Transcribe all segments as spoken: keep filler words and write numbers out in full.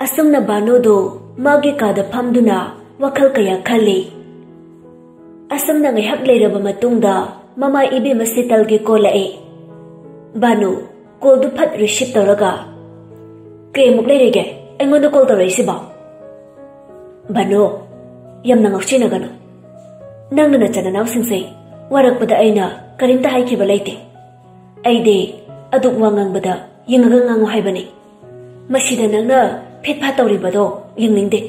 ꯑꯁꯨꯝꯅ ꯚꯥꯅꯨꯗꯨ ꯃꯥꯒꯤ ꯀꯥꯗ ꯐꯝꯗꯨꯅ ꯋꯥꯈꯜ ꯀꯌꯥ ꯈꯜꯂꯤ꯫ ꯑꯁꯨꯝꯅ ꯉꯥꯏꯍꯥꯛ ꯂꯩꯔꯕ ꯃꯇꯨꯡꯗ ꯃꯃꯥ ꯏꯕꯦꯝꯃ ꯁꯤꯇꯜꯒꯤ ꯀꯣꯜ ꯂꯥꯛꯑꯦ꯫ ꯚꯥꯅꯨ ꯀꯣꯜꯗꯨ ꯐꯠ ꯔꯤꯁꯤꯞ ꯇꯧꯔꯒ, "ꯀꯩꯃꯨꯛ ꯂꯩꯔꯤꯒꯦ ꯑꯩꯉꯣꯟꯗ ꯀꯣꯜ ꯇꯧꯔꯛꯏꯁꯤꯕꯣ?" "ꯚꯥꯅꯨ, ꯌꯥꯝꯅ ꯉꯥꯎꯁꯤꯟꯅꯒꯅꯨ꯫ ꯅꯪꯅ ꯅꯆꯤꯟ ꯅꯅꯥꯎꯁꯤꯡꯁꯦ ꯋꯥꯔꯛꯄꯗ ꯑꯩꯅ ꯀꯔꯤꯝꯇ ꯍꯥꯏꯈꯤꯕ ꯂꯩꯇꯦ꯫ ꯑꯩꯗꯤ ꯑꯗꯨꯛ ꯋꯥ ꯉꯥꯡꯕꯗ ꯌꯦꯡꯉꯒ ꯉꯥꯡꯉꯨ ꯍꯥꯏꯕꯅꯤ꯫ ꯃꯁꯤꯗ ꯅꯪꯅ ꯐꯤꯠ ꯐꯥꯠ ꯇꯧꯔꯤꯕꯗꯣ ꯌꯦꯡꯅꯤꯡꯗꯦ꯫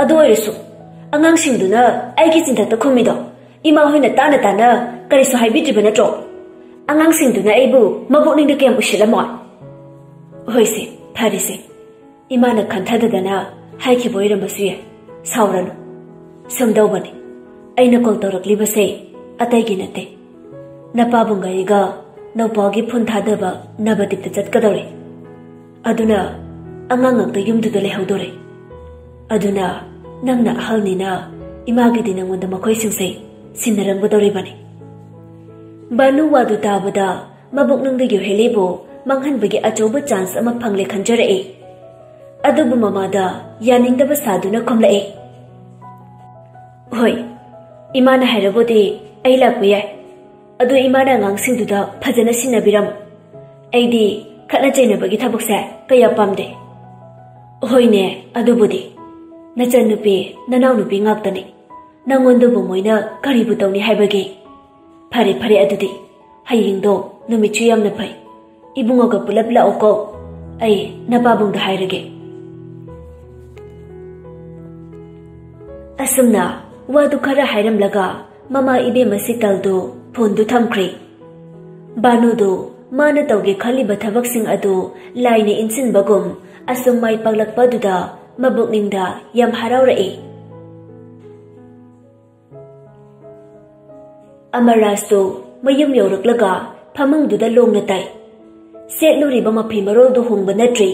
ꯑꯗꯨ ꯑꯣꯏꯔꯁꯨ ꯑꯉꯥꯡꯁꯤꯡꯗꯨꯅ ꯑꯩꯒꯤ ꯆꯤꯟꯊꯛꯇ ꯈꯨꯝꯃꯤꯗꯣ ꯏꯃꯥ ꯍꯣꯏꯅ ꯇꯥꯅ ꯇꯥꯅ ꯀꯔꯤꯁꯨ ꯍꯥꯏꯕꯤꯗ꯭ꯔꯤꯕ ꯅꯠꯇ꯭ꯔꯣ? ꯑꯉꯥꯡꯁꯤꯡꯗꯨꯅ ꯑꯩꯕꯨ ꯃꯕꯨꯛꯅꯤꯡꯗ ꯀꯌꯥꯝ ꯎꯁꯤꯠꯂꯝꯃꯣꯏ?" "ꯍꯣꯏꯁꯦ, ꯐꯔꯦꯁꯦ꯫ ꯏꯃꯥꯅ ꯈꯟꯊꯗꯗꯅ ꯍꯥꯏꯈꯤꯕ ꯑꯣꯏꯔꯝꯕꯁꯨ ꯌꯥꯏ꯫ ꯁꯥꯎꯔꯅꯨ꯫ ꯁꯨꯝꯗꯧꯕꯅꯤ꯫ ꯑꯩꯅ ꯀꯣꯜ ꯇꯧꯔꯛꯂꯤꯕꯁꯦ ꯑꯇꯩꯒꯤ ꯅꯠꯇꯦ꯫ ꯅꯄꯥꯕꯨꯡꯒ ꯑꯩꯒ ꯅꯧꯄꯥꯒꯤ ꯐꯣꯟ ꯊꯥꯗꯕ ꯅꯕꯗꯤꯞꯇ ꯆꯠꯀꯗꯧꯔꯦ꯫ ꯑꯗꯨꯅ ꯑꯉꯥꯡ ꯉꯥꯛꯇ ꯌꯨꯝꯗꯨꯗ ꯂꯩꯍꯧꯗꯣꯔꯦ꯫ ꯑꯗꯨꯅ ꯅꯪꯅ ꯑꯍꯜꯅꯤꯅ ꯏꯃꯥꯒꯤꯗꯤ ꯅꯪꯉꯣꯟꯗ ꯃꯈꯣꯏꯁꯤꯡꯁꯦ ꯁꯤꯟꯅꯔꯝꯒꯗꯧꯔꯤꯕꯅꯤ꯫" ꯚꯥꯅꯨ ꯋꯥꯗꯨ ꯇꯥꯕꯗ ꯃꯕꯨꯛꯅꯨꯡꯗ ꯌꯨꯍꯦꯂꯤꯕꯨ ꯃꯥꯡꯍꯟꯕꯒꯤ ꯑꯆꯧꯕ ꯆꯥꯟꯁ ꯑꯃ ꯐꯪꯂꯦ ꯈꯟꯖꯔꯛꯏ꯫ ꯑꯗꯨꯕꯨ ꯃꯃꯥꯗ ꯌꯥꯅꯤꯡꯗꯕ ꯁꯥꯗꯨꯅ ꯈꯨꯝꯂꯛꯏ, "ꯍꯣꯏ, ꯏꯃꯥꯅ ꯍꯥꯏꯔꯕꯨꯗꯤ ꯑꯩ ꯂꯥꯛꯄ ꯌꯥꯏ꯫ ꯑꯗꯨ ꯏꯃꯥꯅ ꯑꯉꯥꯡꯁꯤꯡꯗꯨꯗ ꯐꯖꯅ ꯁꯤꯟꯅꯕꯤꯔꯝꯃꯨ꯫ ꯑꯩꯗꯤ ꯈꯠꯅ ꯆꯩꯅꯕꯒꯤ ꯊꯕꯛꯁꯦ ꯀꯌꯥ ꯄꯥꯝꯗꯦ꯫" "ꯍꯣꯏꯅꯦ, ꯑꯗꯨꯕꯨꯗꯤ꯫ ꯅꯆꯟꯅꯨꯄꯤ, ꯅꯅꯥꯎꯅꯨꯄꯤ ꯉꯥꯛꯇꯅꯤ꯫ ꯅꯪꯉꯣꯟꯗꯕꯨ ꯃꯣꯏꯅ ꯀꯔꯤꯕꯨ ꯇꯧꯅꯤ ꯍꯥꯏꯕꯒꯦ? ꯐꯔꯦ, ꯐꯔꯦ, ꯑꯗꯨꯗꯤ ꯍꯌꯦꯡꯗꯣ ꯅꯨꯃꯤꯠꯁꯨ ꯌꯥꯝꯅ ꯐꯩ꯫ ꯏꯕꯨꯡꯉꯣꯒ ꯄꯨꯂꯞ ꯂꯥꯛꯎꯀꯣ꯫ ꯑꯩ ꯅꯄꯥꯕꯨꯡꯗ ꯍꯥꯏꯔꯒꯦ꯫" ꯑꯁꯨꯝꯅ ꯋꯥꯗꯨ ꯈꯔ ꯍꯥꯏꯔꯝꯂꯒ ꯃꯃꯥ ꯏꯕꯦꯝꯃ ꯁꯤꯇꯜꯗꯨ ꯐꯣꯟꯗꯨ ꯊꯝꯈ꯭ꯔꯦ꯫ ꯚꯥꯅꯨꯗꯨ ꯃꯥꯅ ꯇꯧꯒꯦ ꯈꯜꯂꯤꯕ ꯊꯕꯛꯁꯤꯡ ꯑꯗꯨ ꯂꯥꯏꯅ ꯏꯟꯁꯤꯟꯕꯒꯨꯝ ꯑꯁꯨꯝ ꯃꯥꯏ ꯄꯥꯛꯂꯛꯄ ꯑꯗꯨꯗ ꯃꯕꯨꯛꯅꯤꯡꯗ ꯌꯥꯝ ꯍꯔꯥꯎꯔꯛꯏ꯫ ꯑꯃꯔꯥꯖꯇꯨ ꯃꯌꯨꯝ ꯌꯧꯔꯛꯂꯒ ꯐꯃꯨꯡꯗꯨꯗ ꯂꯣꯡꯅ ꯇꯥꯏ꯫ ꯁꯦꯠꯂꯨꯔꯤꯕ ꯃꯐꯤ ꯃꯔꯣꯜꯗꯨ ꯍꯣꯡꯕ ꯅꯠꯇ꯭ꯔꯤ꯫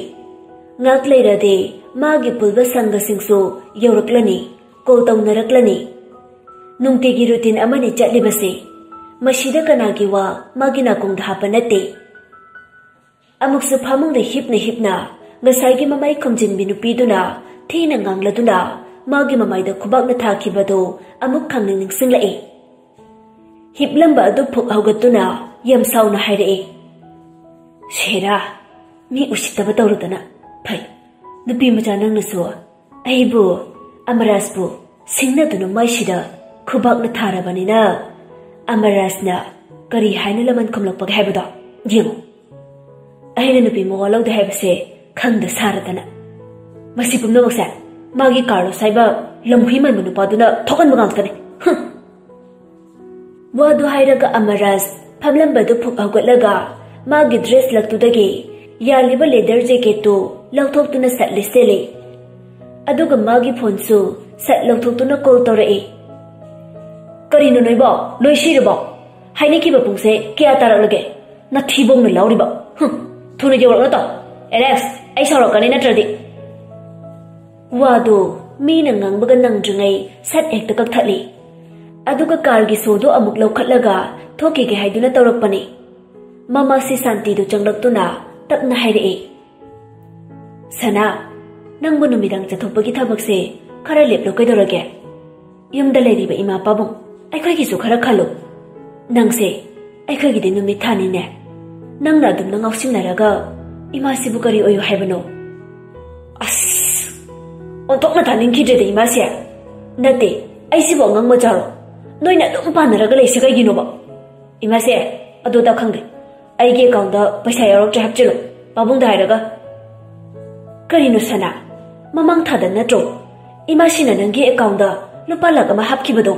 ꯉꯥꯛ ꯂꯩꯔꯗꯤ ꯃꯥꯒꯤ ꯄꯨꯜꯕ ꯁꯪꯒꯁꯤꯡꯁꯨ ꯌꯧꯔꯛꯂꯅꯤ, ꯀꯣꯜ ꯇꯧꯅꯔꯛꯂꯅꯤ꯫ ꯅꯨꯡꯇꯤꯒꯤ ꯔꯨꯇꯤꯟ ꯑꯃꯅꯤ ꯆꯠꯂꯤꯕꯁꯦ꯫ ꯃꯁꯤꯗ ꯀꯅꯥꯒꯤ ꯋꯥ ꯃꯥꯒꯤ ꯅꯥꯀꯣꯡꯗ ꯍꯥꯞꯄ ꯅꯠꯇꯦ꯫ ꯑꯃꯨꯛꯁꯨ ꯐꯃꯨꯡꯗ ꯍꯤꯞꯅ ꯍꯤꯞꯅ ꯉꯁꯥꯏꯒꯤ ꯃꯃꯥꯏ ꯈꯨꯝꯖꯤꯟꯕꯤ ꯅꯨꯄꯤꯗꯨꯅ ꯊꯤꯅ ꯉꯥꯡꯂꯗꯨꯅ ꯃꯥꯒꯤ ꯃꯃꯥꯏꯗ ꯈꯨꯕꯥꯛꯅ ꯊꯥꯈꯤꯕꯗꯨ ꯑꯃꯨꯛ ꯈꯪꯅꯤꯡ ꯅꯤꯡꯁꯤꯡꯂꯛꯏ꯫ ꯍꯤꯞꯂꯝꯕ ꯑꯗꯨ ꯐꯨꯛ ꯍꯧꯒꯠꯇꯨꯅ ꯌꯥꯝ ꯁꯥꯎꯅ ꯍꯥꯏꯔꯛꯏ, "ꯁꯦꯔꯥ, ꯃꯤ ꯎꯁꯤꯠꯇꯕ ꯇꯧꯔꯨꯗꯅ꯫ ꯐꯩ, ꯅꯨꯄꯤ ꯃꯆꯥ ꯅꯪꯅꯁꯨ ꯑꯩꯕꯨ, ꯑꯃꯔꯥꯖꯄꯨ ꯁꯤꯡꯅꯗꯨꯅ ꯃꯥꯏꯁꯤꯗ ꯈꯨꯕꯥꯛꯅ ꯊꯥꯔꯕꯅꯤꯅ ꯑꯃꯔꯥꯖꯅ ꯀꯔꯤ ꯍꯥꯏꯅ ꯂꯃꯟ ꯈꯨꯝꯂꯛꯄꯒꯦ ꯍꯥꯏꯕꯗꯣ ꯌꯦꯡꯉꯨ꯫ ꯑꯩꯅ ꯅꯨꯄꯤ ꯃꯋꯥ ꯂꯧꯗꯦ ꯍꯥꯏꯕꯁꯦ ꯈꯪꯗ ꯁꯥꯔꯗꯅ꯫ ꯃꯁꯤ ꯄꯨꯝꯅꯃꯛꯁꯦ ꯃꯥꯒꯤ ꯀꯥꯔꯂꯣꯁ ꯍꯥꯏꯕ ꯂꯝꯍꯨꯏ ꯃꯥꯟꯕ ꯅꯨꯄꯥꯗꯨꯅ ꯊꯣꯛꯍꯟꯕ ꯉꯥꯛꯇꯅꯤ꯫ ꯍꯨꯝ!" ꯋꯥꯗꯨ ꯍꯥꯏꯔꯒ ꯑꯃꯔꯥꯖ ꯐꯝꯂꯝꯕꯗꯨ ꯐꯨꯛ ꯍꯧꯒꯠꯂꯒ ꯃꯥꯒꯤ ꯗ꯭ꯔꯦꯁ ꯂꯛꯇꯨꯗꯒꯤ ꯌꯥꯜꯂꯤꯕ ꯂꯦꯗꯔ ꯖꯦꯀꯦꯠꯇꯨ ꯂꯧꯊꯣꯛꯇꯨꯅ ꯁꯠ ꯂꯤꯠꯁꯤꯜꯂꯤ꯫ ꯑꯗꯨꯒ ꯃꯥꯒꯤ ꯐꯣꯟꯁꯨ ꯁꯠ ꯂꯧꯊꯣꯛꯇꯨꯅ ꯀꯣꯜ ꯇꯧꯔꯛꯏ꯫ "ꯀꯔꯤꯅꯣ ꯅꯣꯏꯕꯣ? ꯂꯣꯏ ꯁꯤꯔꯕꯣ? ꯍꯥꯏꯅꯈꯤꯕ ꯄꯨꯡꯁꯦ ꯀꯌꯥ ꯇꯥꯔꯛꯂꯒꯦ? ꯅꯊꯤꯕꯣꯡꯅ ꯂꯥꯎꯔꯤꯕ꯫ ꯍꯨꯝ, ꯊꯨꯅ ꯌꯧꯔꯛꯅ ꯇꯧ꯫ ꯑꯦꯂꯦꯛꯁ, ꯑꯩ ꯁꯥꯎꯔꯛꯀꯅꯤ ꯅꯠꯇ꯭ꯔꯗꯤ꯫" ꯋꯥꯗꯨ ꯃꯤꯅ ꯉꯥꯡꯕꯒ ꯅꯪꯗ꯭ꯔꯤꯉꯩ ꯁꯠ ꯍꯦꯛꯇ ꯀꯛꯊꯠꯂꯤ꯫ ꯑꯗꯨꯒ ꯀꯥꯔꯒꯤ ꯁꯣꯗꯨ ꯑꯃꯨꯛ ꯂꯧꯈꯠꯂꯒ ꯊꯣꯛꯈꯤꯒꯦ ꯍꯥꯏꯗꯨꯅ ꯇꯧꯔꯛꯄꯅꯤ꯫ ꯃꯃꯥꯁꯤ ꯁꯥꯟꯇꯤꯗꯨ ꯆꯪꯂꯛꯇꯨꯅ ꯇꯞꯅ ꯍꯥꯏꯔꯛꯏ, "ꯁꯅꯥ, ꯅꯪꯕꯨ ꯅꯨꯃꯤꯗꯥꯡ ꯆꯠꯊꯣꯛꯄꯒꯤ ꯊꯕꯛꯁꯦ ꯈꯔ ꯂꯦꯞꯂꯣ ꯀꯩꯗꯧꯔꯒꯦ? ꯌꯨꯝꯗ ꯂꯩꯔꯤꯕ ꯏꯃꯥ ꯄꯥꯕꯨꯡ ꯑꯩꯈꯣꯏꯒꯤꯁꯨ ꯈꯔ ꯈꯜꯂꯨ꯫ ꯅꯪꯁꯦ ꯑꯩꯈꯣꯏꯒꯤꯗꯤ ꯅꯨꯃꯤꯠ ꯊꯥꯅꯤꯅꯦ꯫ ꯅꯪꯅ ꯑꯗꯨꯝꯅ ꯉꯥꯎꯁꯤꯟꯅꯔꯒ ꯏꯃꯥꯁꯤꯕꯨ ꯀꯔꯤ ꯑꯣꯏꯌꯨ ꯍꯥꯏꯕꯅꯣ?" ꯑꯁ! ꯑꯣꯟꯊꯣꯛꯅ ꯇꯥꯅꯤꯡꯈꯤꯗ꯭ꯔꯦꯗ ꯏꯃꯥꯁꯦ꯫ ꯅꯠꯇꯦ, ꯑꯩꯁꯤꯕꯨ ꯑꯉꯥꯡ ꯃꯆꯥꯔꯣ? ꯅꯣꯏꯅ ꯑꯗꯨꯝ ꯄꯥꯟꯅꯔꯒ ꯂꯩꯁꯤ ꯀꯩꯒꯤꯅꯣꯕ? ꯏꯃꯥꯁꯦ, ꯑꯗꯨꯗ ꯈꯪꯗꯦ꯫ ꯑꯩꯒꯤ ꯑꯦꯀꯥꯎꯟꯗ ꯄꯩꯁꯥ ꯌꯥꯎꯔꯛꯇ꯭ꯔꯦ ꯍꯥꯞꯆꯤꯜꯂꯨ, ꯄꯥꯕꯨꯡꯗ ꯍꯥꯏꯔꯒ꯫ ꯀꯔꯤꯅꯣ ꯁꯅꯥ? ꯃꯃꯥꯡ ꯊꯥꯗ ꯅꯠꯇ꯭ꯔꯣ ꯏꯃꯥꯁꯤꯅ ꯅꯪꯒꯤ ꯑꯦꯀꯥꯎꯟꯗ ꯂꯨꯄꯥ ꯂꯥꯛ ꯑꯃ ꯍꯥꯞꯈꯤꯕꯗꯣ?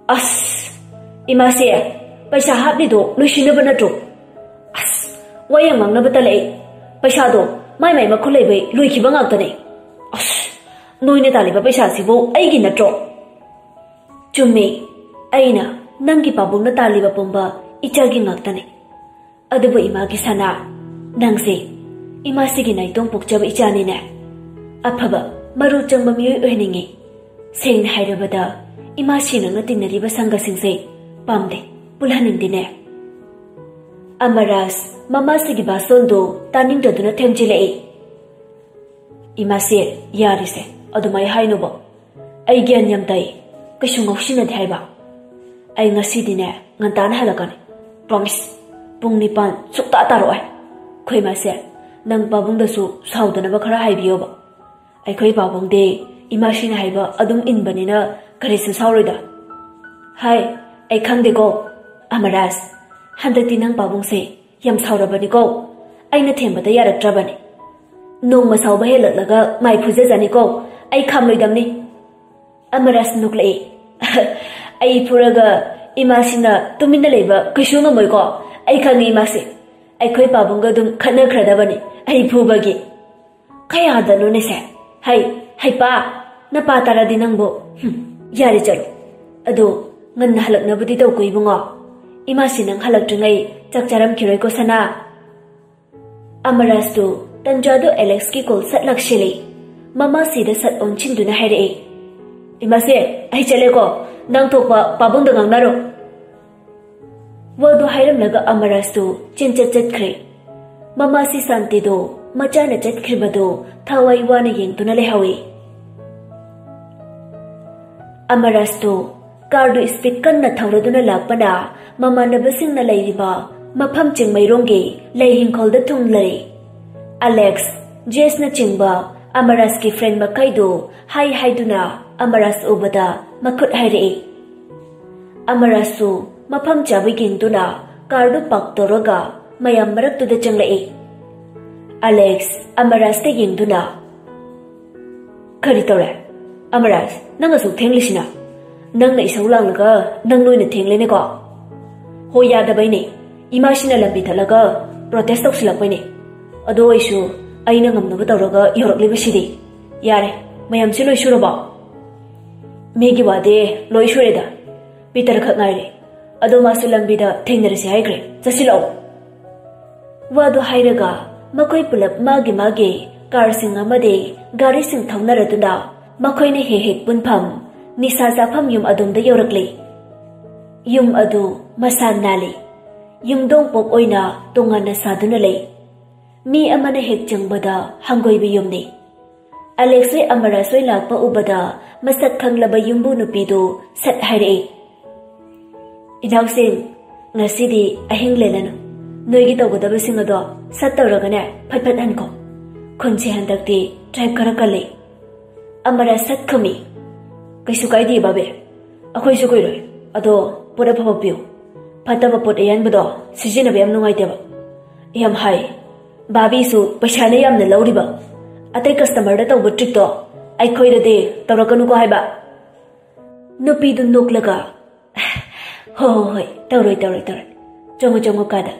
ꯑꯁ, ꯏꯃꯥꯁꯦ, ꯄꯩꯁꯥ ꯍꯥꯞꯂꯤꯗꯣ ꯂꯣꯏꯁꯤꯟꯅꯕ ꯅꯠꯇ꯭ꯔꯣ? ꯑꯁ, ꯋꯥ ꯌꯥꯝ ꯉꯥꯡꯅꯕ ꯇꯜꯂꯛꯑꯦ꯫ ꯄꯩꯁꯥꯗꯣ ꯃꯥꯏ ꯃꯥꯏ ꯃꯈꯨꯠ ꯂꯩꯕꯩ ꯂꯣꯏꯈꯤꯕ ꯉꯥꯛꯇꯅꯦ꯫ ꯑꯁ, ꯅꯣꯏꯅ ꯇꯥꯜꯂꯤꯕ ꯄꯩꯁꯥꯁꯤꯕꯨ ꯑꯩꯒꯤ ꯅꯠꯇ꯭ꯔꯣ? ꯆꯨꯝꯃꯦ, ꯑꯩꯅ ꯅꯪꯒꯤ ꯄꯥꯕꯨꯡꯅ ꯇꯥꯜꯂꯤꯕ ꯄꯨꯝꯕ ꯏꯆꯥꯒꯤ ꯉꯥꯛꯇꯅꯦ꯫ ꯑꯗꯨꯕꯨ ꯏꯃꯥꯒꯤ ꯁꯅꯥ, ꯅꯪꯁꯦ ꯏꯃꯥꯁꯤꯒꯤ ꯅꯥꯏꯇꯣꯝ ꯄꯣꯛꯆꯕ ꯏꯆꯥꯅꯤꯅꯦ꯫ ꯑꯐꯕ, ꯃꯔꯨ ꯆꯪꯕ ꯃꯤꯑꯣꯏ ꯑꯣꯏꯍꯟꯅꯤꯡꯉꯤ꯫ ꯁꯦꯡꯅ ꯍꯥꯏꯔꯕꯗ, ꯏꯃꯥꯁꯤ ꯅꯪꯅ ꯇꯤꯟꯅꯔꯤꯕ ꯁꯪꯒꯁꯤꯡꯁꯦ ꯄꯥꯝꯗꯦ, ꯄꯨꯜꯍꯟꯅꯤꯡꯗꯦꯅꯦ꯫ ꯑꯃꯔꯥꯖ, ꯃꯃꯥꯁꯤꯒꯤ ꯚꯥꯁꯣꯟꯗꯨ ꯇꯥꯅꯤꯡꯗꯗꯨꯅ ꯊꯦꯝꯖꯤꯜꯂꯛꯏ꯫ "ꯏꯃꯥꯁꯦ, ꯌꯥꯔꯤꯁꯦ, ꯑꯗꯨꯃꯥꯏ ꯍꯥꯏꯅꯨꯕ꯫ ꯑꯩ ꯒ꯭ꯌꯥꯟ ꯌꯥꯝ ꯇꯥꯏ, ꯀꯩꯁꯨ ꯉꯥꯎꯁꯤꯟꯅꯗꯦ ꯍꯥꯏꯕ꯫ ꯑꯩ ꯉꯁꯤꯗꯤꯅꯦ ꯉꯟꯇꯥꯅ ꯍꯜꯂꯛꯀꯅꯤ, promise꯫ ꯄꯨꯡ ꯅꯤꯄꯥꯟ ꯁꯨꯛꯇꯥ ꯇꯥꯔꯛꯑꯣꯏ꯫ ꯑꯩꯈꯣꯏ ꯃꯥꯁꯦ, ꯅꯪ ꯄꯥꯕꯨꯡꯗꯁꯨ ꯁꯥꯎꯗꯅꯕ ꯈꯔ ꯍꯥꯏꯕꯤꯌꯣꯕ꯫ ꯑꯩꯈꯣꯏ ꯄꯥꯕꯨꯡꯗꯤ ꯏꯃꯥꯁꯤꯅ ꯍꯥꯏꯕ ꯑꯗꯨꯝ ꯏꯟꯕꯅꯤꯅ ꯀꯔꯤꯁꯨ ꯁꯥꯎꯔꯣꯏꯗ꯫" "ꯍꯥꯏ, ꯑꯩ ꯈꯪꯗꯦꯀꯣ꯫ ꯑꯃꯔꯥꯖ, ꯍꯟꯗꯛꯇꯤ ꯅꯪ ꯄꯥꯕꯨꯡꯁꯦ ꯌꯥꯝ ꯁꯥꯎꯔꯕꯅꯤꯀꯣ꯫ ꯑꯩꯅ ꯊꯦꯝꯕꯗ ꯌꯥꯔꯛꯇ꯭ꯔꯕꯅꯤ꯫ ꯅꯣꯡꯃ ꯁꯥꯎꯕ ꯍꯦꯜꯂꯛꯂꯒ ꯃꯥꯏ ꯐꯨꯖꯖꯅꯤꯀꯣ꯫ ꯑꯩ ꯈꯥꯝꯂꯣꯏꯗꯝꯅꯤ꯫" ꯑꯃꯔꯥꯖ ꯅꯣꯛꯂꯛꯏ꯫ "ꯑꯩ ꯐꯨꯔꯒ ꯏꯃꯥꯁꯤꯅ ꯇꯨꯃꯤꯟꯅ ꯂꯩꯕ ꯀꯩꯁꯨ ꯉꯝꯃꯣꯏꯀꯣ꯫ ꯑꯩ ꯈꯪꯉꯤ ꯏꯃꯥꯁꯦ꯫ ꯑꯩꯈꯣꯏ ꯄꯥꯕꯨꯡꯒ ꯑꯗꯨꯝ ꯈꯠꯅꯈ꯭ꯔꯗꯕꯅꯤ ꯑꯩ ꯐꯨꯕꯒꯤ꯫ ꯀꯌꯥꯗꯅꯣꯅꯦꯁꯦ? ꯍꯩ, ꯍꯩꯄꯥ! ꯅꯄꯥ ꯇꯥꯔꯗꯤ ꯅꯪꯕꯨ꯫ ꯍꯨꯝ, ꯌꯥꯔꯦ, ꯆꯠꯂꯣ꯫ ꯑꯗꯣ ꯉꯟꯅ ꯍꯜꯂꯛꯅꯕꯗꯤ ꯇꯧꯀꯣ ꯏꯕꯨꯡꯉꯣ꯫ ꯏꯃꯥꯁꯤ ꯅꯪ ꯍꯜꯂꯛꯇ꯭ꯔꯤꯉꯩ ꯆꯥꯛ ꯆꯥꯔꯝꯈꯤꯔꯣꯏꯀꯣ, ꯁꯅꯥ?" ꯑꯃꯔꯥꯖꯇꯨ ꯇꯟꯖꯥꯗꯨ ꯑꯦꯂꯦꯛꯁꯀꯤ ꯀꯣꯜ ꯁꯠ ꯂꯥꯛꯁꯤꯜꯂꯤ꯫ ꯃꯃꯥꯁꯤꯗ ꯁꯠ ꯑꯣꯟꯁꯤꯟꯗꯨꯅ ꯍꯥꯏꯔꯛꯏ, "ꯏꯃꯥꯁꯦ, ꯑꯩ ꯆꯠꯂꯦꯀꯣ꯫ ꯅꯪ ꯊꯣꯛꯄ ꯄꯥꯕꯨꯡꯗ ꯉꯥꯡꯅꯔꯣ꯫" ꯋꯥꯗꯨ ꯍꯥꯏꯔꯝꯂꯒ ꯑꯃꯔꯥꯖꯇꯨ ꯆꯦꯟꯆꯠ ꯆꯠꯈ꯭ꯔꯦ꯫ ꯃꯃꯥꯁꯤ ꯁꯥꯟꯇꯤꯗꯨ ꯃꯆꯥꯅ ꯆꯠꯈ꯭ꯔꯤꯕꯗꯨ ꯊꯋꯥꯏ ꯋꯥꯅ ꯌꯦꯡꯗꯨꯅ ꯂꯩꯍꯧꯏ꯫ ꯑꯃꯔꯥꯖꯇꯨ ꯀꯥꯔꯗꯨ ꯁ꯭ꯄꯤꯗ ꯀꯟꯅ ꯊꯧꯔꯗꯨꯅ ꯂꯥꯛꯄꯅ ꯃꯃꯥꯟꯅꯕꯁꯤꯡꯅ ꯂꯩꯔꯤꯕ ꯃꯐꯝ ꯆꯤꯡꯃꯩꯔꯣꯡꯒꯤ ꯂꯩ ꯏꯪꯈꯣꯜꯗ ꯊꯨꯡꯂꯔꯦ꯫ ꯑꯂꯦꯛꯁ, ꯖꯦꯁꯅꯆꯤꯡꯕ ꯑꯃꯔꯥꯖꯀꯤ ꯐ꯭ꯔꯦꯟ ꯃꯈꯩꯗꯨ ꯍꯥꯏ ꯍꯥꯏꯗꯨꯅ ꯑꯃꯔꯥꯖ ꯎꯕꯗ ꯃꯈꯨꯠ ꯍꯥꯏꯔꯛꯏ꯫ ꯑꯃꯔꯥꯖꯁꯨ ꯃꯐꯝ ꯆꯥꯕ ꯌꯦꯡꯗꯨꯅ ꯀꯥꯔꯗꯨ ꯄꯥꯔꯛ ꯇꯧꯔꯒ ꯃꯌꯥꯝ ꯃꯔꯛꯇꯨꯗ ꯆꯪꯂꯛꯏ꯫ ꯑꯂꯦꯛꯁ ꯑꯃꯔꯥꯖꯇ ꯌꯦꯡꯗꯨꯅ, "ꯀꯔꯤ ꯇꯧꯔꯦ? ꯑꯃꯔꯥꯖ, ꯅꯪ ꯑꯁꯨꯛ ꯊꯦꯡꯂꯤꯁꯤꯅ? ꯅꯪꯅ ꯏꯁꯧ ꯂꯥꯡꯂꯒ ꯅꯪ ꯅꯣꯏꯅ ꯊꯦꯡꯂꯦꯅꯦꯀꯣ?" "ꯍꯣꯏ, ꯌꯥꯗꯕꯩꯅꯦ꯫ ꯏꯃꯥꯁꯤꯅ ꯂꯝꯕꯤ ꯊꯠꯂꯒ ꯄ꯭ꯔꯣꯇꯦꯁ ꯇꯧꯁꯤꯜꯂꯛꯄꯩꯅꯦ꯫ ꯑꯗꯣ ꯑꯩꯁꯨ ꯑꯩꯅ ꯉꯝꯅꯕ ꯇꯧꯔꯒ ꯌꯧꯔꯛꯂꯤꯕꯁꯤꯗꯤ꯫ ꯌꯥꯔꯦ, ꯃꯌꯥꯝꯁꯤ ꯂꯣꯏ ꯁꯨꯔꯕꯣ?" "ꯃꯤꯒꯤ ꯋꯥꯗꯤ ꯂꯣꯏ ꯁꯨꯔꯦꯗ꯫ ꯄꯤꯇꯔ ꯈꯛ ꯉꯥꯏꯔꯦ꯫ ꯑꯗꯣ ꯃꯥꯁꯨ ꯂꯝꯕꯤꯗ ꯊꯦꯡꯅꯔꯁꯤ ꯍꯥꯏꯈ꯭ꯔꯦ꯫ ꯆꯠꯁꯤꯜꯂꯛꯑꯣ꯫" ꯋꯥꯗꯨ ꯍꯥꯏꯔꯒ ꯃꯈꯣꯏ ꯄꯨꯂꯞ ꯃꯥꯒꯤ ꯃꯥꯒꯤ ꯀꯥꯔꯁꯤꯡ ꯑꯃꯗꯤ ꯒꯥꯔꯤꯁꯤꯡ ꯊꯧꯅꯔꯗꯨꯅ ꯃꯈꯣꯏꯅ ꯍꯦꯛ ꯍꯦꯛ ꯄꯨꯟꯐꯝ ꯅꯤꯁꯥ ꯆꯥꯐꯝ ꯌꯨꯝ ꯑꯗꯣꯝꯗ ꯌꯧꯔꯛꯂꯤ꯫ ꯌꯨꯝ ꯑꯗꯨ ꯃꯁꯥ ꯅꯥꯜꯂꯤ꯫ ꯌꯨꯝꯗꯣꯡ ꯄꯣꯛ ꯑꯣꯏꯅ ꯇꯣꯉꯥꯟꯅ ꯁꯥꯗꯨꯅ ꯂꯩ꯫ ꯃꯤ ꯑꯃꯅ ꯍꯦꯛ ꯆꯪꯕꯗ ꯍꯪꯒꯣꯏꯕ ꯌꯨꯝꯅꯤ꯫ ꯑꯂꯦꯛꯁ ꯍꯣꯏ ꯑꯃꯔꯥꯁ ꯍꯣꯏ ꯂꯥꯛꯄ ꯎꯕꯗ ꯃꯁꯛ ꯈꯪꯂꯕ ꯌꯨꯝꯕꯨ ꯅꯨꯄꯤꯗꯨ ꯁꯠ ꯍꯥꯏꯔꯛꯏ, "ꯏꯅꯥꯎꯁꯤꯡ, ꯉꯁꯤꯗꯤ ꯑꯍꯤꯡ ꯂꯦꯜꯂꯅꯨ꯫ ꯅꯣꯏꯒꯤ ꯇꯧꯒꯗꯕꯁꯤꯡ ꯑꯗꯣ ꯁꯠ ꯇꯧꯔꯒꯅꯦ, ꯐꯠ ꯐꯠ ꯍꯟꯈꯣ꯫ ꯈꯨꯟꯁꯦ ꯍꯟꯗꯛꯇꯤ ꯇ꯭ꯔꯥꯏꯕ ꯈꯔ ꯀꯜꯂꯤ꯫" ꯑꯃꯔꯥꯁ ꯁꯠ ꯈꯨꯝꯃꯤ, "ꯀꯩꯁꯨ ꯀꯥꯏꯗꯦ ꯕꯥꯕꯦ, ꯑꯩꯈꯣꯏꯁꯨ ꯀꯨꯏꯔꯣꯏ꯫ ꯑꯗꯣ ꯄꯣꯠ ꯑꯐꯕ ꯄꯤꯌꯨ꯫ ꯐꯠꯇꯕ ꯄꯣꯠ ꯑꯌꯥꯟꯕꯗꯣ ꯁꯤꯖꯤꯟꯅꯕ ꯌꯥꯝ ꯅꯨꯡꯉꯥꯏꯇꯦꯕ꯫" "ꯌꯥꯝ ꯍꯥꯏ꯫ ꯕꯥꯕꯤꯁꯨ ꯄꯩꯁꯥꯅ ꯌꯥꯝꯅ ꯂꯧꯔꯤꯕ꯫ ꯑꯇꯩ ꯀꯁꯇꯃꯔꯗ ꯇꯧꯕ ꯇ꯭ꯔꯤꯛꯇꯣ ꯑꯩꯈꯣꯏꯗꯗꯤ ꯇꯧꯔꯛꯀꯅꯨꯀꯣ ꯍꯥꯏꯕ꯫" ꯅꯨꯄꯤꯗꯨ ꯅꯣꯛꯂꯒ, "ꯍꯣ ꯍꯣ ꯍꯣꯏ, ꯇꯧꯔꯣꯏ ꯇꯧꯔꯣꯏ ꯇꯧꯔꯣꯏ꯫ ꯆꯪꯉꯣ ꯆꯪꯉꯣ ꯀꯥꯗ,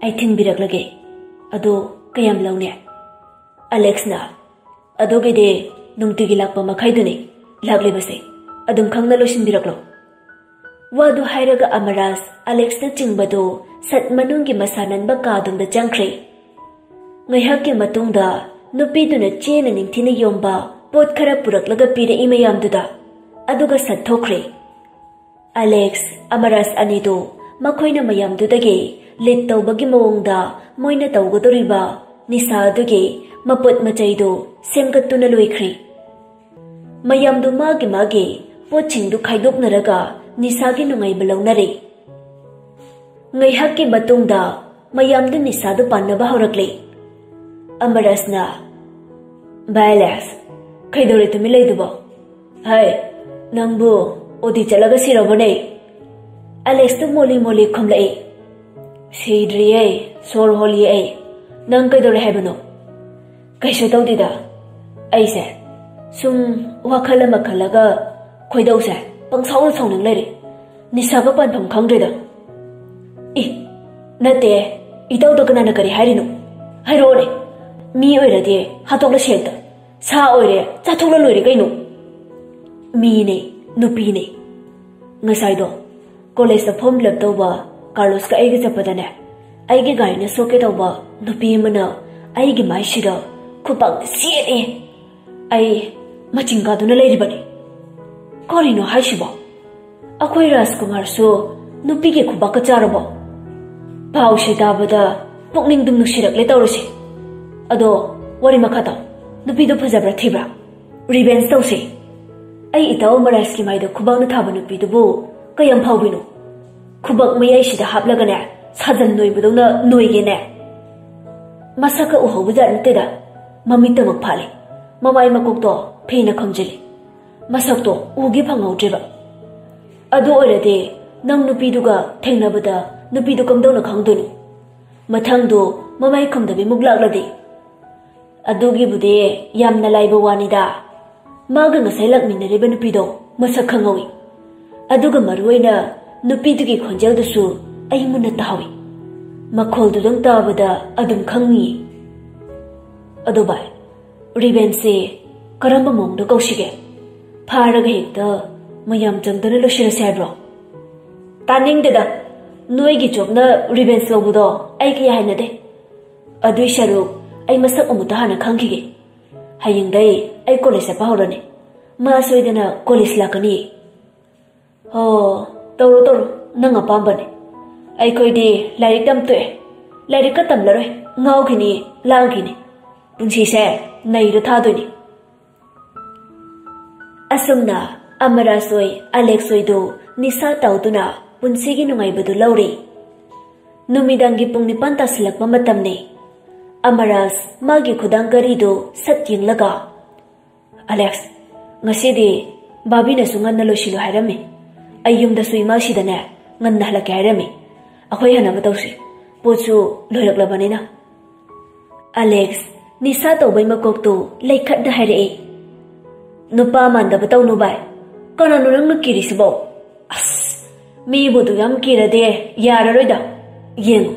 ꯑꯩ ꯊꯤꯟꯕꯤꯔꯛꯂꯒꯦ꯫ ꯑꯗꯣ ꯀꯌꯥꯝ ꯂꯧꯅꯤ?" ꯑꯂꯦꯛꯁꯅ, "ꯑꯗꯨꯒꯤꯗꯤ ꯅꯨꯡꯇꯤꯒꯤ ꯂꯥꯛꯄ ꯃꯈꯩꯗꯨꯅꯤ ꯂꯥꯛꯂꯤꯕꯁꯦ꯫ ꯑꯗꯨꯝ ꯈꯪꯅ ꯂꯣꯏꯁꯤꯟꯕꯤꯔꯛꯂꯣ꯫" ꯋꯥꯗꯨ ꯍꯥꯏꯔꯒ ꯑꯃꯔꯥꯁ ꯑꯂꯦꯛꯁꯅ ꯆꯤꯡꯕꯗꯨ ꯁꯠ ꯃꯅꯨꯡꯒꯤ ꯃꯁꯥ ꯅꯟꯕ ꯀꯥꯗꯨꯝꯗ ꯆꯪꯈ꯭ꯔꯦ꯫ ꯉꯥꯏꯍꯥꯛꯀꯤ ꯃꯇꯨꯡꯗ ꯅꯨꯄꯤꯗꯨꯅ ꯆꯦꯅ ꯅꯤꯡꯊꯤꯅ ꯌꯣꯝꯕ ꯄꯣꯠ ꯈꯔ ꯄꯨꯔꯛꯂꯒ ꯄꯤꯔꯛꯏ ꯃꯌꯥꯝꯗꯨꯗ, ꯑꯗꯨꯒ ꯁꯠ ꯊꯣꯛꯈ꯭ꯔꯦ꯫ ꯑꯂꯦꯛꯁ, ꯑꯃꯔꯥꯁ ꯑꯅꯤꯗꯨ ꯃꯈꯣꯏꯅ ꯃꯌꯥꯝꯗꯨꯗꯒꯤ ꯂꯤꯠ ꯇꯧꯕꯒꯤ ꯃꯑꯣꯡꯗ ꯃꯣꯏꯅ ꯇꯧꯒꯗꯧꯔꯤꯕ ꯅꯤꯁꯥ ꯑꯗꯨꯒꯤ ꯃꯄꯣꯠ ꯃꯆꯩꯗꯨ ꯁꯦꯝꯒꯠꯇꯨꯅ ꯂꯣꯏꯈ꯭ꯔꯦ꯫ ꯃꯌꯥꯝꯗꯨ ꯃꯥꯒꯤ ꯃꯥꯒꯤ ꯄꯣꯠꯁꯤꯡꯗꯨ ꯈꯥꯏꯗꯣꯛꯅꯔꯒ ꯅꯤꯁꯥꯒꯤ ꯅꯨꯡꯉꯥꯏꯕ ꯂꯧꯅꯔꯦ꯫ ꯉꯥꯏꯍꯥꯛꯀꯤ ꯃꯇꯨꯡꯗ ꯃꯌꯥꯝꯗꯨ ꯅꯤꯁꯥꯗꯨ ꯄꯥꯟꯅꯕ ꯍꯧꯔꯛꯂꯦ꯫ ꯑꯃꯔꯁꯅ, "ꯚꯥꯏ ꯑꯂꯦꯛꯁ, ꯀꯩꯗꯧꯔꯦ ꯇꯨꯃꯤꯟ ꯂꯩꯗꯨꯕꯣ? ꯍꯥꯏ, ꯅꯪꯕꯨ ꯑꯣꯗꯤ ꯆꯠꯂꯒ ꯁꯤꯔꯕꯅꯦ?" ꯑꯂꯦꯛꯁꯇꯨ ꯃꯣꯜꯂꯤ ꯃꯣꯜꯂꯤ ꯈꯨꯝꯂꯛꯏ, "ꯁꯤꯗ꯭ꯔꯤꯌꯦ, ꯁꯣꯔ ꯍꯣꯜꯂꯤꯌꯦ ꯑꯩ꯫ ꯅꯪ ꯀꯩꯗꯧꯔꯦ ꯍꯥꯏꯕꯅꯣ?" "ꯀꯩꯁꯨ ꯇꯧꯗꯦꯗ, ꯑꯩꯁꯦ ꯁꯨꯝ ꯋꯥꯈꯜ ꯑꯃ ꯈꯜꯂꯒ ꯈꯣꯏꯗꯧꯁꯦ ꯄꯪꯁꯥꯎꯗ ꯁꯥꯎꯅꯤꯡ ꯂꯩꯔꯦ꯫ ꯅꯤꯁꯥꯒ ꯄꯥꯟꯐꯝ ꯈꯪꯗ꯭ꯔꯦꯗ꯫" "ꯏ, ꯅꯠꯇꯦ, ꯏꯇꯧꯗ ꯀꯅꯥꯅ ꯀꯔꯤ ꯍꯥꯏꯔꯤꯅꯣ? ꯍꯥꯏꯔꯛꯑꯣꯅꯦ꯫ ꯃꯤ ꯑꯣꯏꯔꯗꯤ ꯍꯥꯠꯇꯣꯛꯂꯁꯤ ꯍꯦꯛꯇ꯫ ꯁꯥ ꯑꯣꯏꯔꯦ, ꯆꯥꯊꯣꯛꯂ ꯂꯣꯏꯔꯦ ꯀꯩꯅꯣ꯫" "ꯃꯤꯅꯦ, ꯅꯨꯄꯤꯅꯦ꯫ ꯉꯁꯥꯏꯗꯣ ꯀꯣꯂꯦꯖꯇ ꯐꯣꯔꯝ ꯐꯤꯜ ꯑꯞ ꯇꯧꯕ ꯀꯥꯔꯂꯣꯁꯀ ꯑꯩꯒ ꯆꯠꯄꯗꯅꯦ, ꯑꯩꯒꯤ ꯒꯥꯔꯤꯅ ꯁꯣꯛꯀꯦ ꯇꯧꯕ ꯅꯨꯄꯤ ꯑꯃꯅ ꯑꯩꯒꯤ ꯃꯥꯏꯁꯤꯗ ꯈꯨꯄꯥꯛꯅ ꯁꯦꯠꯂꯦ꯫ ꯑꯩ ꯃꯆꯤꯡ ꯀꯥꯗꯨꯅ ꯂꯩꯔꯤꯕꯅꯤ꯫" "ꯀꯔꯤꯅꯣ ꯍꯥꯏꯁꯤꯕꯣ? ꯑꯩꯈꯣꯏ ꯔꯥꯖꯀꯨꯃꯥꯔꯁꯨ ꯅꯨꯄꯤꯒꯤ ꯈꯨꯕꯥꯛꯀ ꯆꯥꯔꯕꯣ?" ꯄꯥꯎꯁꯦ ꯇꯥꯕꯗ ꯄꯨꯛꯅꯤꯡꯗꯨꯝ ꯅꯨꯡꯁꯤꯔꯛꯂꯦ ꯇꯧꯔꯤꯁꯦ꯫ ꯑꯗꯣ, ꯋꯥꯔꯤ ꯃꯈꯥ ꯇꯥꯎ꯫ ꯅꯨꯄꯤꯗꯣ ꯐꯖꯕ꯭ꯔꯥ ꯊꯤꯕ꯭ꯔꯥ? ꯔꯤꯚꯦꯟꯁ ꯇꯧꯁꯦ꯫ ꯑꯩ ꯏꯇꯥꯎ ꯑꯃꯔꯥꯖꯀꯤ ꯃꯥꯏꯗ ꯈꯨꯕꯥꯛꯅ ꯊꯥꯕ ꯅꯨꯄꯤꯗꯨꯕꯨ ꯀꯌꯥꯝ ꯐꯥꯎꯕꯤꯅꯣ? ꯈꯨꯕꯥꯛ ꯃꯌꯥꯏꯁꯤꯗ ꯍꯥꯞꯂꯒꯅꯦ, ꯁꯥꯖꯟ ꯅꯣꯏꯕꯗꯧꯅ ꯅꯣꯏꯒꯦꯅꯦ꯫ ꯃꯁꯛꯀ ꯎꯍꯧꯕꯖꯥꯠ ꯅꯠꯇꯦꯗ, ꯃꯃꯤꯠꯇꯃꯛ ꯐꯥꯠꯂꯤ꯫ ꯃꯃꯥꯏ ꯃꯀꯣꯛꯇꯣ ꯐꯤꯅ ꯈꯨꯝꯖꯤꯜꯂꯤ꯫ ꯃꯁꯛꯇꯣ ꯎꯒꯦ ꯐꯪꯍꯧꯗ꯭ꯔꯦꯕ꯫ ꯑꯗꯨ ꯑꯣꯏꯔꯗꯤ ꯅꯪ ꯅꯨꯄꯤꯗꯨꯒ ꯊꯦꯡꯅꯕꯗ ꯅꯨꯄꯤꯗꯨ ꯀꯝꯗꯧꯅ ꯈꯪꯗꯣꯏꯅꯣ? ꯃꯊꯪꯗꯣ ꯃꯃꯥꯏ ꯈꯨꯝꯗꯕꯤꯃꯨꯛ ꯂꯥꯛꯂꯗꯤ? ꯑꯗꯨꯒꯤꯕꯨꯗꯤ ꯌꯥꯝꯅ ꯂꯥꯏꯕ ꯋꯥꯅꯤꯗ꯫ ꯃꯥꯒ ꯉꯁꯥꯏ ꯂꯥꯛꯃꯤꯟꯅꯔꯤꯕ ꯅꯨꯄꯤꯗꯣ ꯃꯁꯛ ꯈꯪꯍꯧꯏ꯫ ꯑꯗꯨꯒ ꯃꯔꯨꯑꯣꯏꯅ ꯅꯨꯄꯤꯗꯨꯒꯤ ꯈꯣꯟꯖꯦꯜꯗꯨꯁꯨ ꯑꯩ ꯃꯨꯟꯅ ꯇꯥꯍꯧꯏ꯫ ꯃꯈꯣꯜꯗꯨꯗꯪ ꯇꯥꯕꯗ ꯑꯗꯨꯝ ꯈꯪꯉꯤ꯫ ꯑꯗꯣ ꯚꯥꯏ, ꯔꯤꯚꯦꯟꯁꯁꯦ ꯀꯔꯝꯕ ꯃꯑꯣꯡꯗ ꯀꯧꯁꯤꯒꯦ? ꯐꯥꯔꯒ ꯍꯦꯛꯇ ꯃꯌꯥꯝ ꯆꯪꯗꯅ ꯂꯣꯏꯁꯤꯜꯂꯁꯦ ꯍꯥꯏꯕ꯭ꯔꯣ? ꯇꯥꯅꯤꯡꯗꯦꯗ, ꯅꯣꯏꯒꯤ ꯆꯣꯞꯅ ꯔꯤꯚꯦꯟꯁ ꯂꯧꯕꯗꯣ ꯑꯩ ꯀꯌꯥ ꯍꯩꯅꯗꯦ꯫ ꯑꯗꯨꯏ ꯁꯔꯨꯛ ꯑꯩ ꯃꯁꯛ ꯑꯃꯨꯛꯇ ꯍꯥꯟꯅ ꯈꯪꯈꯤꯒꯦ꯫ ꯍꯌꯦꯡꯗꯩ ꯑꯩ ꯀꯣꯂꯦꯖ ꯆꯠꯄ ꯍꯧꯔꯅꯤ꯫ ꯃꯥ ꯁꯣꯏꯗꯅ ꯀꯣꯂꯦꯖ ꯂꯥꯛꯀꯅꯤ꯫ ꯍꯣ, ꯇꯧꯔꯣ ꯇꯧꯔꯣ, ꯅꯪ ꯑꯄꯥꯝꯕꯅꯤ꯫ ꯑꯩꯈꯣꯏꯗꯤ ꯂꯥꯏꯔꯤꯛ ꯇꯝ ꯇꯣꯛꯑꯦ꯫ ꯂꯥꯏꯔꯤꯛꯀ ꯇꯝꯂꯔꯣꯏ, ꯉꯥꯎꯈꯤꯅꯤ, ꯂꯥꯡꯈꯤꯅꯤ꯫ ꯄꯨꯟꯁꯤꯁꯦ ꯅꯩꯔ ꯊꯥꯗꯣꯏꯅꯤ꯫ ꯑꯁꯨꯝꯅ ꯑꯃꯔꯥꯖ ꯍꯣꯏ, ꯑꯂꯦꯛꯁ ꯍꯣꯏꯗꯨ ꯅꯤꯁꯥ ꯇꯧꯗꯨꯅ ꯄꯨꯟꯁꯤꯒꯤ ꯅꯨꯡꯉꯥꯏꯕꯗꯨ ꯂꯧꯔꯤ꯫ ꯅꯨꯃꯤꯗꯥꯡꯒꯤ ꯄꯨꯡ ꯅꯤꯄꯥꯟ ꯇꯥꯁꯤꯜꯂꯛꯄ ꯃꯇꯝꯅꯤ꯫ ꯑꯃꯔꯥꯖ ꯃꯥꯒꯤ ꯈꯨꯗꯥꯡ ꯘꯔꯤꯗꯨ ꯁꯠ ꯌꯦꯡꯂꯒ, "ꯑꯂꯦꯛꯁ, ꯉꯁꯤꯗꯤ ꯕꯥꯕꯤꯅꯁꯨ ꯉꯟꯅ ꯂꯣꯏꯁꯤꯜꯂꯨ ꯍꯥꯏꯔꯝꯃꯤ꯫ ꯑꯩ ꯌꯨꯝꯗꯁꯨ ꯏꯃꯥꯁꯤꯗꯅꯦ ꯉꯟꯅ ꯍꯜꯂꯛꯀꯦ ꯍꯥꯏꯔꯝꯃꯤ꯫ ꯑꯩꯈꯣꯏ ꯍꯟꯅꯕ ꯇꯧꯁꯤ꯫ ꯄꯣꯠꯁꯨ ꯂꯣꯏꯔꯛꯂꯕꯅꯤꯅ꯫" ꯑꯂꯦꯛꯁ ꯅꯤꯁꯥ ꯇꯧꯕꯩ ꯃꯀꯣꯛꯇꯨ ꯂꯩꯈꯠꯅ ꯍꯥꯏꯔꯛꯏ꯫ "ꯅꯨꯄꯥ ꯃꯥꯟꯗꯕ ꯇꯧꯅꯨ ꯚꯥꯏ꯫ ꯀꯅꯥꯅꯣ ꯅꯪꯅ ꯀꯤꯔꯤꯁꯤꯕꯣ? ꯑꯁ, ꯃꯤꯕꯨ ꯑꯗꯨ ꯌꯥꯝ ꯀꯤꯔꯗꯤ ꯌꯥꯔꯔꯣꯏꯗ꯫ ꯌꯦꯡꯉꯨ,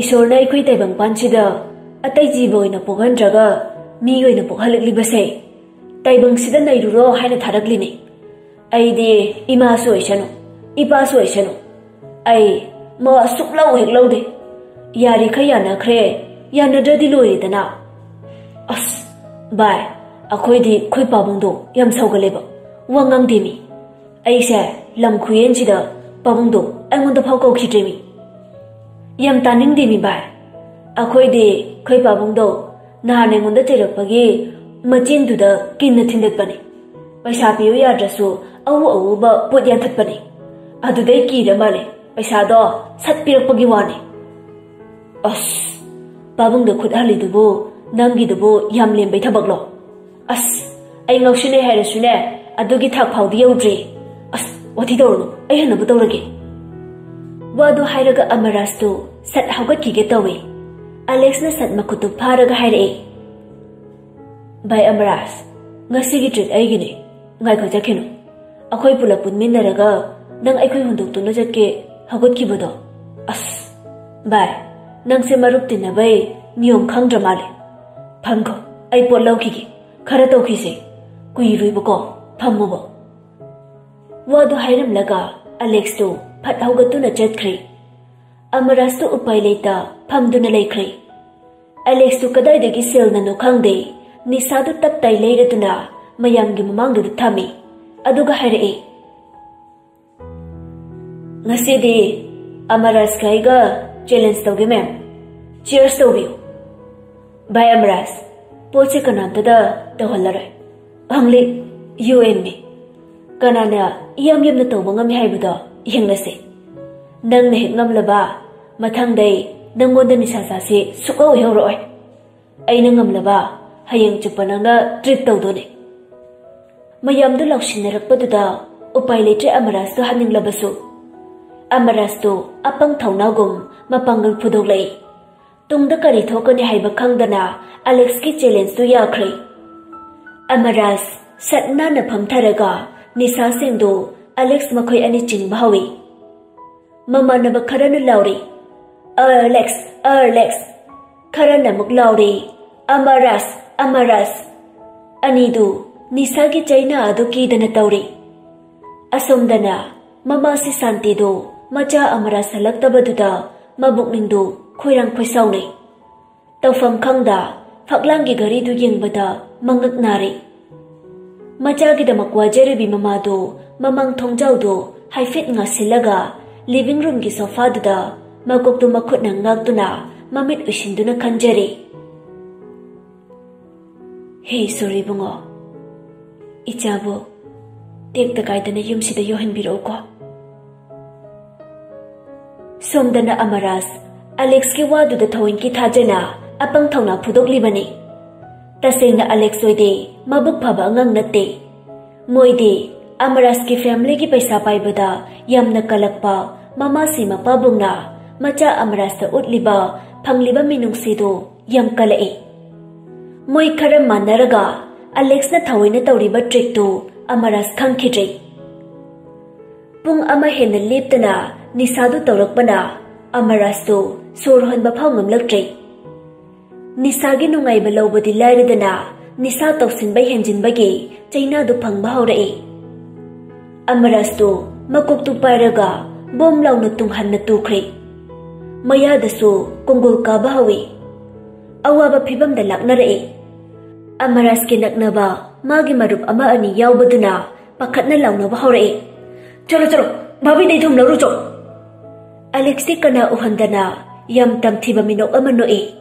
ꯏꯁꯣꯔꯅ ꯑꯩꯈꯣꯏ ꯇꯥꯏꯕꯪꯄꯥꯟꯁꯤꯗ ꯑꯇꯩ ꯖꯤꯕ ꯑꯣꯏꯅ ꯄꯣꯛꯍꯟꯗ꯭ꯔꯒ ꯃꯤ ꯑꯣꯏꯅ ꯄꯣꯛꯍꯜꯂꯛꯂꯤꯕꯁꯦ ꯇꯥꯏꯕꯪꯁꯤꯗ ꯅꯩꯔꯨꯔꯣ ꯍꯥꯏꯅ ꯊꯥꯔꯛꯂꯤꯅꯤ꯫ ꯑꯩꯗꯤ ꯏꯃꯥꯁꯨ ꯑꯣꯏꯁꯅꯨ, ꯏꯄꯥꯁꯨ ꯑꯣꯏꯁꯅꯨ, ꯑꯩ ꯃꯋꯥ ꯁꯨꯛꯂꯧ ꯍꯦꯛ ꯂꯧꯗꯦ꯫ ꯌꯥꯔꯤꯈꯩ ꯌꯥꯅꯈ꯭ꯔꯦ, ꯌꯥꯅꯗ꯭ꯔꯗꯤ ꯂꯣꯏꯔꯦꯗꯅ꯫" "ꯑꯁ, ꯚꯥꯏ, ꯑꯩꯈꯣꯏꯗꯤ ꯑꯩꯈꯣꯏ ꯄꯥꯕꯨꯡꯗꯣ ꯌꯥꯝ ꯁꯧꯒꯜꯂꯦꯕ, ꯋꯥ ꯉꯥꯡꯗꯦꯃꯤ꯫ ꯑꯩꯁꯦ ꯂꯝ ꯈꯨꯌꯦꯟꯁꯤꯗ ꯄꯥꯕꯨꯡꯗꯣ ꯑꯩꯉꯣꯟꯗ ꯐꯥꯎ ꯀꯧꯈꯤꯗ꯭ꯔꯦꯃꯤ꯫" ꯌꯥꯝ ꯇꯥꯅꯤꯡꯗꯦ ꯃꯤ ꯚꯥꯏ꯫ ꯑꯩꯈꯣꯏꯗꯤ ꯑꯩꯈꯣꯏ ꯄꯥꯕꯨꯡꯗꯣ ꯅꯍꯥꯟ ꯑꯩꯉꯣꯟꯗ ꯆꯩꯔꯛꯄꯒꯤ ꯃꯆꯤꯟꯗꯨꯗ ꯀꯤꯟꯅ ꯊꯤꯟꯗꯠꯄꯅꯤ꯫ ꯄꯩꯁꯥ ꯄꯤꯌꯨ ꯌꯥꯗ꯭ꯔꯁꯨ ꯑꯎ ꯑꯎꯕ ꯄꯣꯠ ꯌꯥꯟꯊꯠꯄꯅꯤ꯫ ꯑꯗꯨꯗꯩ ꯀꯤꯔ ꯃꯥꯜꯂꯦ, ꯄꯩꯁꯥꯗꯣ ꯁꯠ ꯄꯤꯔꯛꯄꯒꯤ ꯋꯥꯅꯤ꯫ ꯑꯁ, ꯄꯥꯕꯨꯡꯗ ꯈꯨꯠ ꯍꯜꯂꯤꯗꯨꯕꯨ ꯅꯪꯒꯤꯗꯨꯕꯨ ꯌꯥꯝ ꯂꯦꯝꯕꯩ ꯊꯕꯛꯂꯣ? ꯑꯁ, ꯑꯩ ꯉꯥꯎꯁꯤꯟꯅꯩ ꯍꯥꯏꯔꯁꯨꯅꯦ, ꯑꯗꯨꯒꯤ ꯊꯥꯛ ꯐꯥꯎꯗꯤ ꯌꯧꯗ꯭ꯔꯤ꯫ ꯑꯁ, ꯋꯥꯊꯤ ꯇꯧꯔꯨꯅꯨ, ꯑꯩ ꯍꯟꯅꯕ ꯇꯧꯔꯒꯦ꯫ ꯋꯥꯗꯨ ꯍꯥꯏꯔꯒ ꯑꯃꯔꯥꯖꯇꯨ ꯁꯠ ꯍꯧꯒꯠꯈꯤꯒꯦ ꯇꯧꯏ꯫ ꯑꯂꯦꯛꯁꯅ ꯁꯠ ꯃꯈꯨꯠꯇꯨ ꯐꯥꯔꯒ ꯍꯥꯏꯔꯛꯏ, "ꯚꯥꯏ ꯑꯃꯔꯥꯖ, ꯉꯁꯤꯒꯤ ꯇ꯭ꯔꯤꯠ ꯑꯩꯒꯤꯅꯤ꯫ ꯉꯥꯏꯈꯣ, ꯆꯠꯈꯤꯅꯨ꯫ ꯑꯩꯈꯣꯏ ꯄꯨꯂꯞ ꯄꯨꯟꯃꯤꯟꯅꯔꯒ ꯅꯪ ꯑꯩꯈꯣꯏ ꯍꯨꯟꯗꯣꯛꯇꯨꯅ ꯆꯠꯀꯦ ꯍꯧꯒꯠꯈꯤꯕꯗꯣ꯫ ꯑꯁ, ꯚꯥꯏ, ꯅꯪꯁꯦ ꯃꯔꯨꯞ ꯇꯤꯟꯅꯕꯩ ꯅꯤꯌꯣꯝ ꯈꯪꯗ꯭ꯔ ꯃꯥꯜꯂꯦ꯫ ꯐꯝꯈꯣ, ꯑꯩ ꯄꯣꯠ ꯂꯧꯈꯤꯒꯦ꯫ ꯈꯔ ꯇꯧꯈꯤꯁꯦ꯫ ꯀꯨꯏꯔꯣꯏꯕꯀꯣ, ꯐꯝꯃꯨꯕ꯫" ꯋꯥꯗꯨ ꯍꯥꯏꯔꯝꯂꯒ ꯑꯂꯦꯛꯁꯇꯨ ꯐꯠ ꯍꯧꯒꯠꯇꯨꯅ ꯆꯠꯈ꯭ꯔꯦ꯫ ꯑꯃꯔꯥꯖꯇꯨ ꯎꯄꯥꯏ ꯂꯩꯇ ꯐꯝꯗꯨꯅ ꯂꯩꯈ꯭ꯔꯦ꯫ ꯑꯂꯦꯛꯁꯇꯨ ꯀꯗꯥꯏꯗꯒꯤ ꯁꯦꯜꯅꯅꯣ ꯈꯪꯗꯦ, ꯅꯤꯁꯥꯗꯨ ꯇꯞ ꯇꯥꯏ ꯂꯩꯔꯗꯨꯅ ꯃꯌꯥꯝꯒꯤ ꯃꯃꯥꯡꯗꯨꯗ ꯊꯝꯃꯤ꯫ ꯑꯗꯨꯒ ꯍꯥꯏꯔꯛꯏ, "ꯉꯁꯤꯗꯤ ꯑꯃꯔꯥꯖꯀ ꯑꯩꯒ ꯆꯦꯂꯦꯟꯖ ꯇꯧꯒꯦ ꯃꯦꯝ꯫ ꯆꯤꯌꯔꯁ ꯇꯧꯕꯤꯌꯨ꯫" "ꯚꯥꯏ ꯑꯃꯔꯥꯖ, ꯄꯣꯠꯁꯦ ꯀꯅꯥꯝꯇꯗ ꯇꯧꯍꯜꯂꯔꯣꯏ꯫ Only you and me꯫ ꯀꯅꯥꯅ ꯏꯌꯥꯝ ꯌꯥꯝꯅ ꯇꯧꯕ ꯉꯝꯃꯤ ꯍꯥꯏꯕꯗꯣ ꯌꯦꯡꯂꯁꯦ꯫ ꯅꯪꯅ ꯍꯦꯛ ꯉꯝꯂꯕ, ꯃꯊꯪꯗꯩ ꯅꯪꯉꯣꯟꯗ ꯅꯤꯁꯥ ꯆꯥꯁꯦ ꯁꯨꯛꯍꯧ ꯍꯦꯛ ꯍꯧꯔꯛꯑꯣꯏ꯫ ꯑꯩꯅ ꯉꯝꯂꯕ, ꯍꯌꯦꯡ ꯆꯨꯞꯄ ꯅꯪꯅ ꯇ꯭ꯔꯤꯠ ꯇꯧꯗꯣꯏꯅꯦ꯫" ꯃꯌꯥꯝꯗꯨ ꯂꯥꯎꯁꯤꯟꯅꯔꯛꯄꯗꯨꯗ ꯎꯄꯥꯏ ꯂꯩꯇ꯭ꯔꯦ ꯑꯃꯔꯥꯖꯇꯨ ꯍꯥꯠꯅꯤꯡꯂꯕꯁꯨ꯫ ꯑꯃꯔꯥꯖꯇꯨ ꯑꯄꯪ ꯊꯧꯅꯥꯒꯨꯝ ꯃꯄꯥꯡꯒꯜ ꯐꯨꯗꯣꯛꯂꯛꯏ꯫ ꯇꯨꯡꯗ ꯀꯔꯤ ꯊꯣꯛꯀꯅꯤ ꯍꯥꯏꯕ ꯈꯪꯗꯅ ꯑꯂꯦꯛꯁꯀꯤ ꯆꯦꯂꯦꯟꯖꯇꯨ ꯌꯥꯈ꯭ꯔꯦ꯫ ꯑꯃꯔꯥꯖ ꯁꯠ ꯅꯥꯟꯅ ꯐꯝꯊꯔꯒ ꯅꯤꯁꯥꯁꯤꯡꯗꯨ ꯑꯂꯦꯛꯁ ꯃꯈꯣꯏ ꯑꯅꯤ ꯆꯤꯡꯕ ꯍꯧꯏ꯫ ꯃꯃꯥꯟꯅꯕ ꯈꯔꯅ ꯂꯥꯎꯔꯤ, "ꯑꯂꯦꯛꯁ, ꯑꯂꯦꯛꯁ!" ꯈꯔꯅ ꯑꯃꯨꯛ ꯂꯥꯎꯔꯤ, "ꯑꯃꯔꯥꯖ, ꯑꯃꯔꯥꯖ!" ꯑꯅꯤꯗꯨ ꯅꯤꯁꯥꯒꯤ ꯆꯩꯅꯥ ꯑꯗꯨ ꯀꯤꯗꯅ ꯇꯧꯔꯤ꯫ ꯑꯁꯣꯝꯗꯅ ꯃꯃꯥꯁꯤ ꯁꯥꯟꯇꯤꯗꯨ ꯃꯆꯥ ꯑꯃꯔꯥꯖ ꯍꯜꯂꯛꯇꯕꯗꯨꯗ ꯃꯕꯨꯛꯅꯤꯡꯗꯨ ꯈꯣꯏꯔꯥꯡ ꯈꯣꯏꯁꯥꯎꯅꯩ꯫ ꯇꯧꯐꯝ ꯈꯪꯗ ꯐꯛꯂꯥꯡꯒꯤ ꯘꯔꯤꯗꯨ ꯌꯦꯡꯕꯗ ꯃꯉꯛ ꯅꯥꯔꯦ꯫ ꯃꯆꯥꯒꯤꯗꯃꯛ ꯋꯥꯖꯔꯤꯕꯤ ꯃꯃꯥꯗꯨ ꯃꯃꯥꯡ ꯊꯣꯡꯖꯥꯎꯗꯨ ꯍꯥꯏꯐꯦꯠ ꯉꯥꯁꯤꯜꯂꯒ ꯂꯤꯚꯤꯡ ꯔꯨꯝꯒꯤ ꯁꯣꯐꯥꯗꯨꯗ ꯃꯀꯣꯛꯇꯨ ꯃꯈꯨꯠꯅ ꯉꯥꯛꯇꯨꯅ ꯃꯃꯤꯠ ꯎꯏꯁꯤꯟꯗꯨꯅ ꯈꯟꯖꯔꯤ꯫ "ꯍꯦ ꯏꯁꯣꯔ ꯏꯕꯨꯡꯉꯣ, ꯏꯆꯥꯕꯨ ꯇꯦꯛꯇ ꯀꯥꯏꯗꯅ ꯌꯨꯝꯁꯤꯗ ꯌꯧꯍꯟꯕꯤꯔꯛꯎꯀꯣ꯫" ꯁꯣꯝꯗꯅ ꯑꯃꯔꯥꯖ ꯑꯂꯦꯛꯁꯀꯤ ꯋꯥꯗꯨꯗ ꯊꯑꯣꯏꯀꯤ ꯊꯥꯖꯅ ꯑꯄꯪ ꯊꯧꯅꯥ ꯐꯨꯗꯣꯛꯂꯤꯕꯅꯤ꯫ ꯇꯁꯦꯡꯅ ꯑꯂꯦꯛꯁ ꯑꯣꯏꯗꯤ ꯃꯕꯨꯛ ꯐꯕ ꯑꯉꯥꯡ ꯅꯠꯇꯦ꯫ ꯃꯣꯏꯗꯤ ꯑꯃꯔꯥꯖꯀꯤ ꯐꯦꯃꯤꯂꯤꯒꯤ ꯄꯩꯁꯥ ꯄꯥꯏꯕꯗ ꯌꯥꯝꯅ ꯀꯜꯂꯛꯄ ꯃꯃꯥꯁꯤ ꯃꯄꯥꯕꯨꯡꯅ ꯃꯆꯥ ꯑꯃꯔꯥꯖꯇ ꯎꯠꯂꯤꯕ ꯐꯪꯂꯤꯕ ꯃꯤꯅꯨꯡꯁꯤꯗꯨ ꯌꯥꯝ ꯀꯜꯂꯛꯏ꯫ ꯃꯣꯏ ꯈꯔ ꯃꯥꯟꯅꯔꯒ ꯑꯂꯦꯛꯁꯅ ꯊꯑꯣꯏꯅ ꯇꯧꯔꯤꯕ ꯇ꯭ꯔꯤꯛꯇꯨ ꯑꯃꯔꯥꯖ ꯈꯪꯈꯤꯗ꯭ꯔꯤ꯫ ꯄꯨꯡ ꯑꯃ ꯍꯦꯟꯅ ꯂꯦꯞꯇꯅ ꯅꯤꯁꯥꯗꯨ ꯇꯧꯔꯛꯄꯅ ꯑꯃꯔꯥꯖꯇꯨ ꯁꯣꯔ ꯍꯣꯟꯕ ꯐꯥꯎ ꯉꯝꯂꯛꯇ꯭ꯔꯦ꯫ ꯅꯤꯁꯥꯒꯤ ꯅꯨꯡꯉꯥꯏꯕ ꯂꯧꯕꯗꯤ ꯂꯥꯏꯔꯗꯅ ꯅꯤꯁꯥ ꯇꯧꯁꯤꯟꯕ ꯍꯦꯟꯖꯤꯟꯕꯒꯤ ꯆꯩꯅꯥꯗꯨ ꯐꯪꯕ ꯍꯧꯔꯛꯏ꯫ ꯑꯃꯔꯥꯖꯇꯨ ꯃꯀꯣꯛꯇꯨ ꯄꯥꯏꯔꯒ ꯕꯣꯝ ꯂꯥꯎꯅ ꯇꯨꯡꯍꯟꯅ ꯇꯨꯈ꯭ꯔꯦ꯫ ꯃꯌꯥꯗꯁꯨ ꯀꯣꯡꯒꯣꯜ ꯀꯥꯕ ꯍꯧꯏ꯫ ꯑꯋꯥꯕ ꯐꯤꯕꯝꯗ ꯂꯥꯛꯅꯔꯛꯏ꯫ ꯑꯃꯔꯥꯖꯀꯤ ꯅꯛꯅꯕ ꯃꯥꯒꯤ ꯃꯔꯨꯞ ꯑꯃ ꯑꯅꯤ ꯌꯥꯎꯕꯗꯨꯅ ꯄꯥꯈꯠꯅ ꯂꯥꯎꯅꯕ ꯍꯧꯔꯛꯏ꯫ "ꯆꯠꯂꯣ, ꯆꯠꯂꯣ, ꯚꯥꯕꯤꯗꯩ ꯊꯨꯝ ꯂꯧꯔꯨꯆꯣ꯫" ꯑꯂꯦꯛꯁꯇꯤ ꯀꯅꯥ ꯎꯍꯟꯗꯅ ꯌꯥꯝ ꯇꯝꯊꯤꯕ ꯃꯤꯅꯣꯛ ꯑꯃ ꯅꯣꯛꯏ꯫